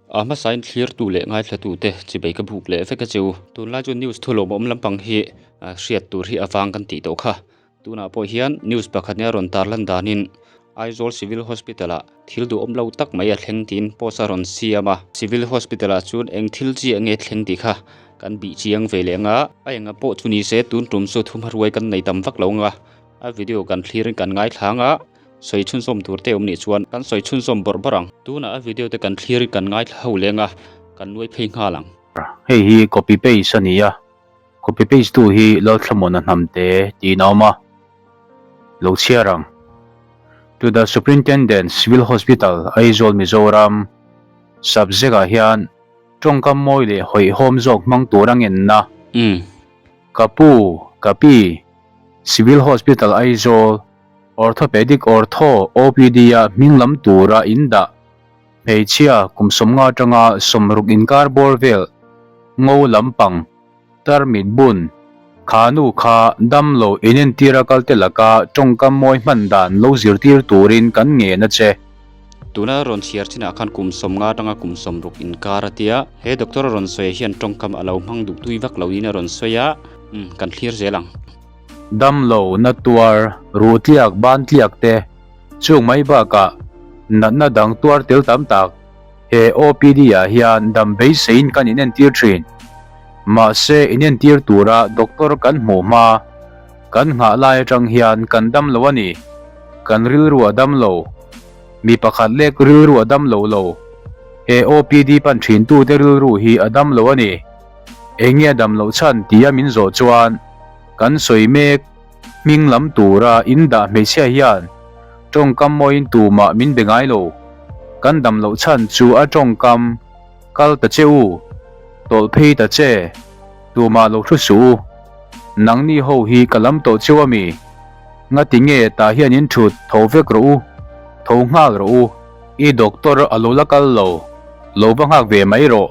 A hmasain thlirtu leh ngaithlatute chibei ka buk leh vek a cheu. Tunlai chu news thulawmawm lampang hi hriat tur hi a vang kan tih tawh kha. Tunah pawh hian news pakhat nia rawn tarlan danin Aizawl Civil Hospital ah thil duhawm lo tak mai a thleng tiin post a rawn siam a. Civil Hospital ah chuan eng thil chiah nge thleng tih kha kan bih chiang ve leh ang a. A enga pawh chu ni se tun tum chu thumharuai kan nei tam vak lo ang a. A video kan thlirin kan ngaithla ang a. Sawi chhunzawm tur te awm nih chuan kan sawi chhunzawm bawrh bawrh ang. Tunah a video te kan thlir in kan ngaithla ho leng a, kan nuai phei nghal ang. Hei hi copy paste a ni a, copy paste tu hi Lalthlamuana Hnamte tiin a awm a, lo chhiar ang. To the Superintendent Civil Hospital, Aizawl, Mizoram, Subject ah hian tawngkam mawi leh hawihhawm zawk hmang tur a ngenna. Ka pu, ka pi, Civil Hospital Aizawl, Orthopedic Ortho OPD-a hming lam tura in dah hmeichhia kum sawmnga atanga sawmruk inkar bawr vel ngo lampang tarmit bun kha nu kha damlo inentira kalte laka tawngkam mawi hman dan lo zirtir turin kan ngen a che. Tuna rawn chhiar chinah khan kum sawmnga atanga kum sawmruk inkar a tia. He doctor a rawn sawi hian tawngkam a lo hmang duh tui vak loin a rawn sawi a, umm kan thlir zel ang. Damlo na tuar, ruh tliak, ban tliak te, chung mai bakah natna dang tuar tel tam tak he OPD ah hian dam beiseiin kan inentir thin. Mahse inentir tura doctor kan hmuh hma, kan nghah lai atang hian kan dam lo a ni. Kan rilru a dam lo. Mi pakhat lek rilru a dam lo lo. He OPD pan thintute rilru hi a dam lo a ni. Enge a dam loh chhan tia min zawh chuan kan sawi mek hming lam tura in dah hmeichhia hian tawngkam mawiin tumah min be ngai lo. Kan dam loh chhan chu a tawngkam kal ta che u, tawlh phei ta che, tumah lo thu suh u. Nangni ho hi ka lam tawh cheu ami? Ngati nge tah hian in thut tho vek rawh u, tho nghal rawh u, i doctor a lo la kal lo, lo va nghak ve mai rawh.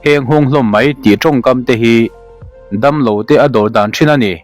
Heng hung hlawm mai tih tawngkam te hi damlo te a dawr dan thin a ni.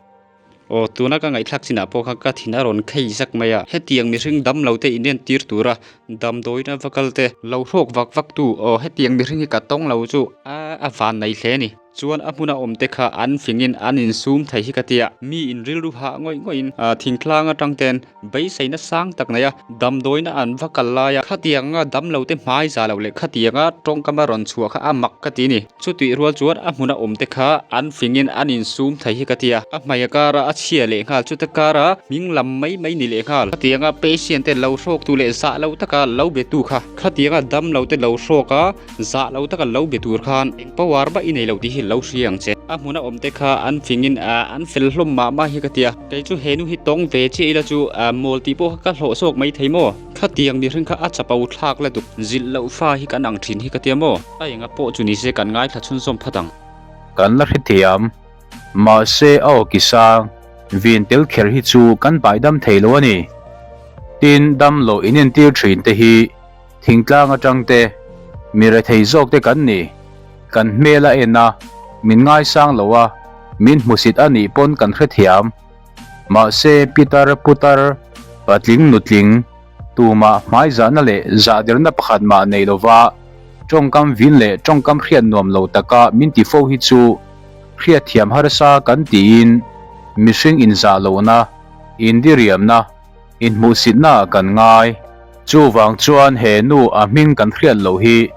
Aw, tuna ka ngaihthlak chinah pawh kha ka thin a rawn khei zak mai a. Hetiang mihring damlo te inentir tura damdawiin a va kal te lo hrawk vak vak tu. Aw, hetiang mihring hi ka tawng lo chu a a van nei hle a ni. Chuan a hmuna awm te kha an fingin an insum thei hi ka tia. Mi in rilru hah ngawih ngawih in thingtlang atang ten Beiseina sang tak nei a, damdawiina an va kal lai a, khatianga damlo te hmai za loh leh khatianga tawngkam a rawn chhuah kha a mak ka ti ni. Chutih rual chuan a hmuna awm te kha an fingin an insum thei hi ka ti a, a hmai a kara a chhia leh nghal chute kara hming lam mai mai ni leh nghal. Khatianga patient te lo hrawk tu leh zah lo taka lo be tu kha, khatianga damlo te lo hrawk a, Zah lo taka lo be tur khan eng power mah i nei lo tih hi lo hria ang che. A hmuna awm te kha an fingin an fel hlawm mah mah hi ka tia. Kei chu he nu hi tawng ve chiah ila chu mawl tih pawh kha ka hlawh zawk mai thei maw? Khatiang mihring kha a chapo thlak la duk. Zilh loh fa hi kan ang thin hi ka tia maw? A enga pawh chu ni se kan ngaithla chhunzawm phat ang. Kan la hrethiam. Mahse a aw ki sang, vin tel kher hi chu kan paidam thei lo a ni. Tin, damlo inentir thin te hi Thingtlang atang te, mi rethei zawk te kan ni. Kan hmel a en a, min ngaisang lo a, min hmusit a nih pawn kan hrethiam. Mahse pitar putar, patling nutling, tumah hmaizahna leh zahderna pakhat mah nei lova tawngkam vin leh tawngkam hriat nuam lo taka min ti fo hi chu hriatthiam harsa kan tiin mihring inzah lohna, indiriamna, Inhmuhsitna ah kan ngai. Chuvang chuan he nu a hming kan hriat loh hi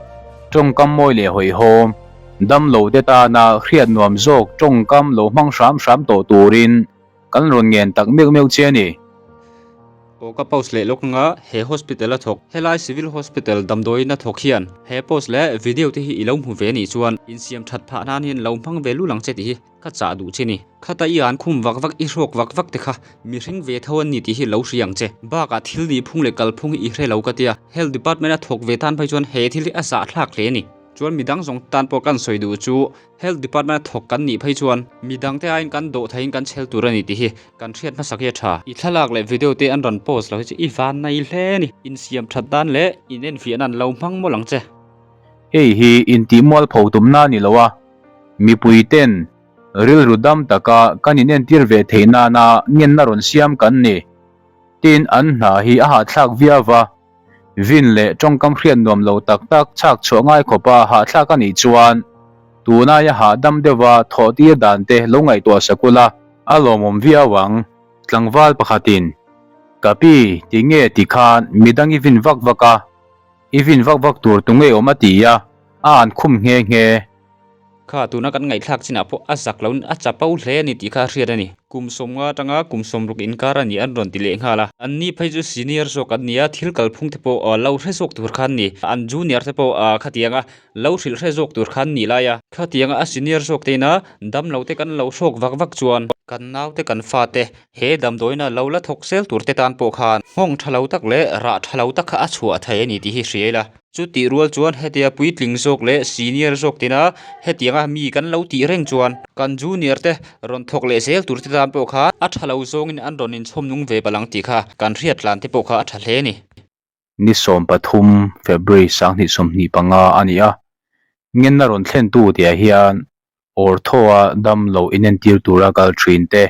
tawngkam mawi leh hawihhawm, damlo te tana hriat nuam zawk tawngkam lo hmang hram hram tawh turin kan rawn ngen tak meuh meuh che a ni. Aw ka post leh lawk anga he hospital a thawk, helai civil hospital damdawiin a thawk hian he post leh video te hi i lo hmu ve nih chuan insiam that phah nan hian lo hmang ve lul ang che tih hi Ka chah duh che ni. Khata i an khum vak vak, i hrawk vak vak te kha mihring ve tho an ni tih hi lo hria ang che. Bakah thil nih phung leh kal phung hi i hre lo ka tia. Health Department a thawk ve tan phei chuan he thil hi a zahthlak hle a ni. Chuan midang zawng tan pawh kan sawi duh chu Health Department a thawk kan nih phei chuan midang te aiin kan dawh theiin kan chhel tur a ni tih hi kan hriat hmasak hi a tha. I thlalak leh video te an rawn post lo hi chu i van nei hle a ni. Insiam that dan leh inenfiah nan lo hmang mawlh ang che. Hei hi intihmualpho tumna a ni lo a. Mipui ten rilru dam taka kan inentir ve theih nana ngenna rawn siam kan ni. Tin, an hna hi a hahthlak viau va, Vin leh tawngkam hriat nuam lo tak tak chhak chhuah ngai khawpa hahthlak a nih chuan tunaia hahdam deuha thawh tir dan te lo ngaihtuah sak ula a lawmawm viau ang. Tlangval pakhatin, Ka pi, ti nge ti khan midang i vin vak vak a, i vin vak vak tur tu nge awm a ti a, a an khum nghe nghe. Kha tuna kan ngaihthlak chinah pawh a zak loin a chapo hle a ni tih kha a hriat a ni. Kum sawmnga atanga kum sawmruk inkar a ni an rawn ti leh nghal a. An ni phei chu senior zawk an ni a, thil kalphung te pawh lo hre zawk tur kha an ni. An junior te pawh khatianga lo hrilh hre zawk tur kha an nih lai a. Khatianga a senior zawk te ina dam lo te kan lo hrawk vak vak chuan kan naute kan fate he damdawiina lo la thawk zel tur te tan pawh khan nghawng tha lo tak leh rah tha lo tak kha a chhuah thei a ni tih hi hria ila. Chutih rual chuan hetia puitling zawk leh senior zawk tina hetianga mi kan lo tih reng chuan kan junior te rawn thawk leh zel tur te tan pawh kha a tha lo zawngin an rawn inchhawm nung ve palh ang tih kha kan hriat tlan te pawh kha a tha hle a ni. Ni 13 February 2025 a ni a, ngenna rawn thlentu tihah hian Ortho-a damlo inentir tura kal thin te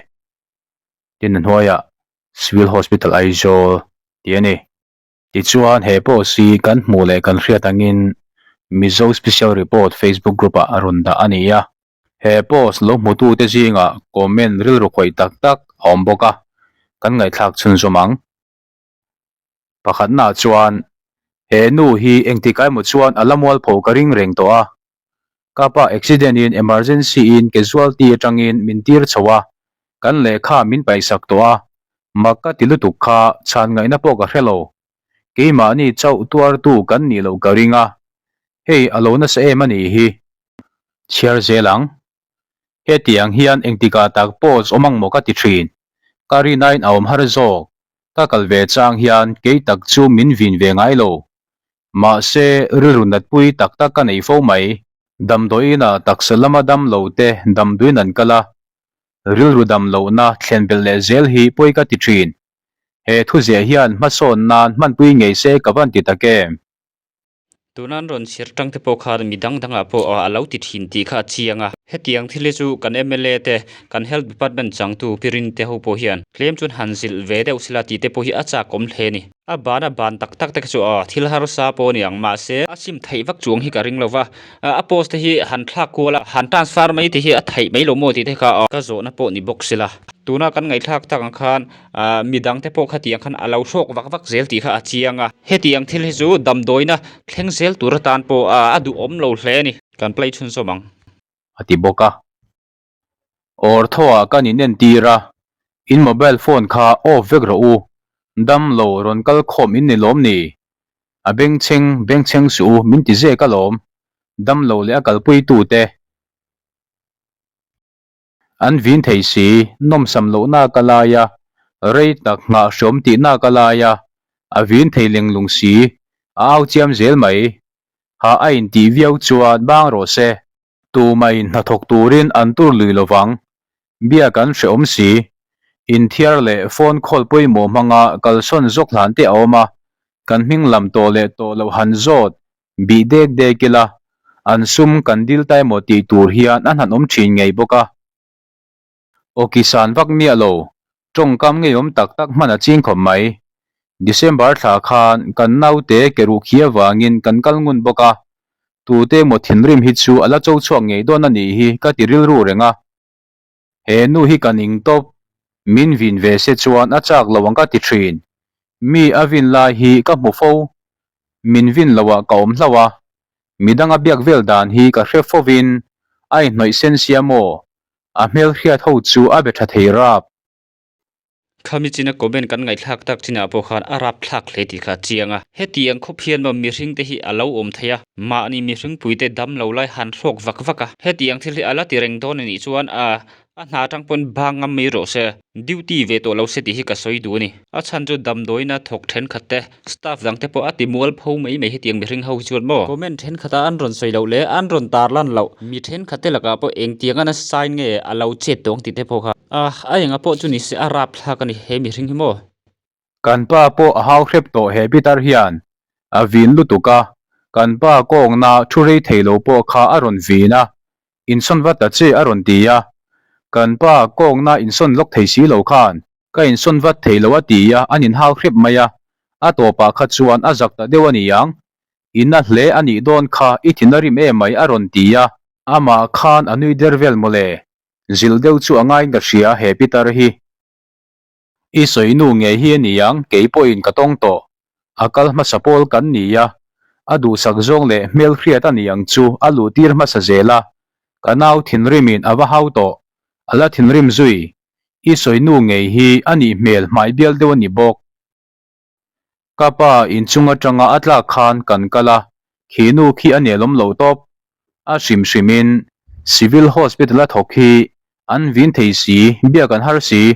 tin a hnuaiah Civil Hospital Aizawl tih a ni. Tichuan, he post hi kan hmuh leh kan hriat angin Mizo Special Report Facebook group-ah a rawn dah a ni a. He post lo hmutute zingah comment rilru khawih tak tak a awm bawk a, kan ngaihthlak chhunzawm ang. Pakhatnaah chuan, he nu hi engtikah emaw chuan a la mualpho ka ring reng tawh a. Ka pa accident in emergency in casualty atangin min tir chho a, kan lehkha min paihsak tawh a, mak ka ti lutuk kha chhan ngaihna pawh ka hre lo. Keimahni chauh tuartu kan nih loh ka ring a, hei a lo nasa em a nih hi. Chhiar zel ang. Hetiang hian engtikah tak post awm ang maw ka ti thin. Ka rinain a awm har zawk. Ka kal ve chang hian kei tak chu min vin ve ngai lo. Mahse, rilru natpui tak tak ka nei fo mai. Damdawiinah taksa lama dam lo te damduin an kal a, rilru dam lohna thlen belh leh zel hi pawi ka ti thin. He thuziah hian hmasawn nan hmanpui ngei se ka van ti tak em? Tuna an rawn chhir tang te pawh khan mi dang dangah pawh a lo ti thin tih kha a chiang a. Hetiang thil hi chu kan mla te, kan Health Department changtu Pirin te ho pawh hian tlem chuan han zilh ve deuh sela tih te pawh hi a chakawm hle a ni. A ban a ban tak tak te kha chu aw thil harsa pawh a ni ang mahse a sim theih vak chuang hi ka ring lo va, a post te hi han thlak kual a, han transfer mai te hi a theih mai lo maw tih te kha aw ka zawhna pawh ni bawk sela. Tuna kan ngaihthlak tak ang khan midang te pawh khatiang khan a lo hrawk vak vak zel tih kha a chiang a, hetiang thil hi chu damdawina thleng zel tur atan pawh a duhawm lo hle a ni. Kan play chhunzawm ang. A ti bawk a. Awrthaw-ah kan inentir a, in mobile phone kha off vek rawh u, dam lo rawn kal khawm in ni lawm ni? A bengchheng bengchheng suh u min ti zek alawm, dam lo leh a kalpui tute an vin thei si, nawmsam lohna ka lai a, rei tak nghah hrawm tihna ka lai a, a vin thei lenglung si, a au chiam zel mai, hah a intih viau chuan bang rawh se. Tumah in hnathawk turin an tur lui lovang, biak an hrehawm si. Inthiar leh phone call pawimawh hmanga kalsawn zawk hlan te a awm a, kan hming lam tawh leh tawh loh han zawt bih dek dek ila, an sum kan dil ta emaw tih tur hian an han awm thin ngei bawk a. Awki san vak miah lo, tawngkam ngeiawm tak tak hman a ching khawp mai. December thla khan kan naute ke ruh khi avangin kan kal ngun bawk a, tute emaw thinrim hi chu a la cho chhuak ngei dawn a nih hi ka ti rilru reng a. He nu hi ka ning tawp, min vin ve se chuan a chak lo ang ka ti thin. Mi a vin lai hi ka hmu fo, min vin loah ka awm hlauh a, midang a biak vel dan hi ka hre fovin a inhnawih sen sia maw? A hmelhriat ho chu a be tha thei rap. Khami china comment kan ngaihthlak tak chinah pawh khan a rap thlak hle tih kha a chiang a. Hetiang khawp hian maw mihring te hi a lo awm thei a, mahni mihring pui te dam lo lai han hrawk vak vak a. Hetiang thil hi a la ti reng dawn a nih chuan a a hna atang pawn bang ngam mai rawh se. Duty ve tawh lo se tih hi ka sawi duh a ni. A chhan chu damdawiina thawk thenkhat te, staff dang te pawh a ti mual pho mai mai hetiang mihring ho hi chuan maw. Comment thenkhat a an rawn sawi loh leh an rawn tar lan loh mi thenkhat te lakah pawh engtiang a nasa in nge a lo chet tawng tih te pawh kha a a enga pawh chu ni se a rap thlak a ni he mihring hi maw. Kan pa pawh a hau hrep tawh he pitar hian a vin lutuk a, kan pa kawngna thu rei thei lo pawh kha a rawn vin a, insawn vat ta che a rawn ti a, kan pa kawngna insawn lawk thei si lo khan ka insawn vat thei lo a ti a, an inhau hrep mai a. A tawpah kha chuan a zak ta deuh a ni ang. I na hle a nih dawn kha i thin a rim em mai a rawn ti a. Amah khan a nui der vel mawle. Zilh deuh chu a ngaiin ka hria he pitar hi. I sawi nu ngei hi a ni ang kei pawhin ka tawng tawh. A kal hmasa pawl kan ni a. A duhsak zawng leh hmelhriat a ni ang chu a luh tir hmasa zel a. Ka nau thinrimin a va hau tawh. A la thinrim zui. I sawi nu ngei hi a nih hmel hmai bial deuh a ni bawk. Ka pa inchung atanga a tlak khan kan kal a, khi nu khi a nelawm lo tawp. A hrim hrimin Civil Hospital a thawk hi an vin thei si, biak an har si.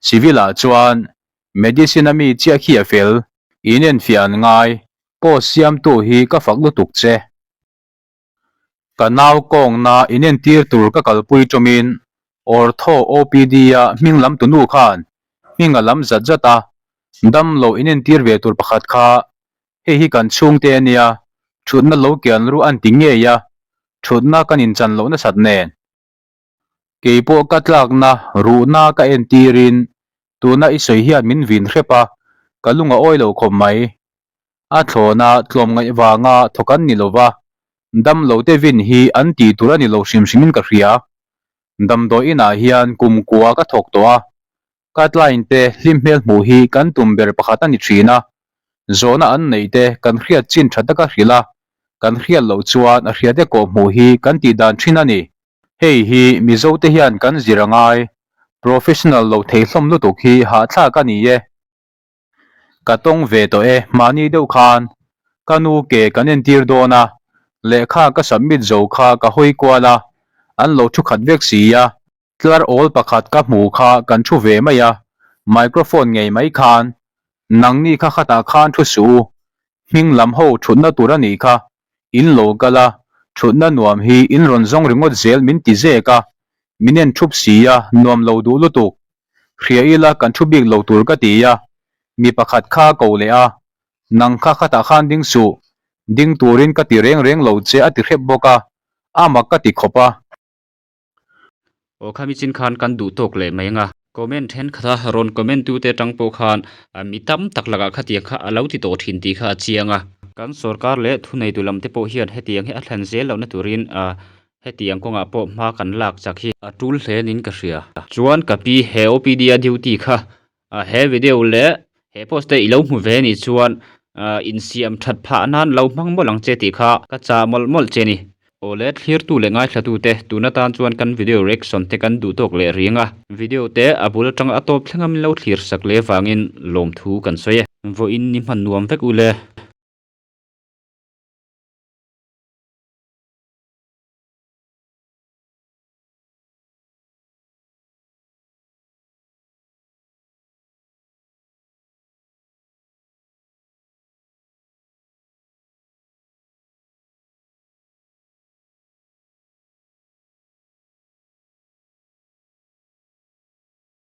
Civil ah chuan Medicine a mi chiah khi a fel, inenfiah an ngai, post siamtu hi ka fak lutuk che. Ka nau kawngna inentir tur ka kalpui tawmin Ortho OPD a hming lam tunu khan hming a lam zat zat a, damlo inentir ve tur pakhat kha hei hi kan chhungte a nia, thutna lo kian ru an ti ngei a, thutna kan inchan loh nasat nen. Kei pawh ka tlakna ruhna ka entirin tuna i sawi hian min vin hrep a, ka lung a awi lo khawp mai. A thlawna tlawmngaih vanga thawk an ni lova, damlo te vin hi an tih tur a ni lo hrim hrimin ka hria. Damdawi inah hian kum kua ka thawk tawh a, ka client te hlim hmel hmuh hi kan tum ber pakhat a ni thin a, zawhna an neih te kan hriat chin tha taka hrilh a, kan hriat loh chuan a hriate kawh hmuh hi kan tih dan thin a ni. Hei hi Mizo te hian kan zir a ngai, professional lo thei hlawm lutuk hi hahthlak a ni e. Ka tawng ve tawh e, mahni deuh khan ka nu ke kan entir dawn a, lehkha ka submit zo kha ka hawi kual a, an lo thu khat vek si a, tlar awl pakhat ka hmu kha kan thu ve mai a, microphone ngei mai khan, Nangni kha khatah khan thu suh u, hming lam ho thutna tur a nih kha, in lo kal a, thutna nuam hi in rawn zawng ringawt zel min ti zek a, min en thup si a, nuam lo duh lutuk. Hria ila kan thu bik lo tur ka ti a, mi pakhat kha ko leh a, nang kha khatah khan ding suh, ding turin ka ti reng reng lo che a ti hrep bawk a, a mak ka ti khawp a. Aw khami chin khan kan duh tawk leh mai anga. Comment thenkhat a rawn comment tu te atang pawh khan mi tam tak lakah khatiang kha a lo ti tawh thin tih kha a chiang a. Kan sorkar leh thuneitu lam te pawh hian hetiang hi a thlen zel lohna turin hetiang kawngah pawh hma kan lak chak hi a tul hle niin ka hria. Chuan ka pi he OPD a duty kha He video leh he post te i lo hmu ve anih chuan insiam that phah nan lo hmang mawlh ang che tih kha ka chah mawlh mawlh che ni. Awle thlirtu leh ngaithlatu te tun atan chuan kan video reaction te kan duh tawk leh ring a, video te a bul atanga a tawp thleng a min lo thlir sak leh vangin lawmthu kan sawi e. Vawiin ni hman nuam vek u le.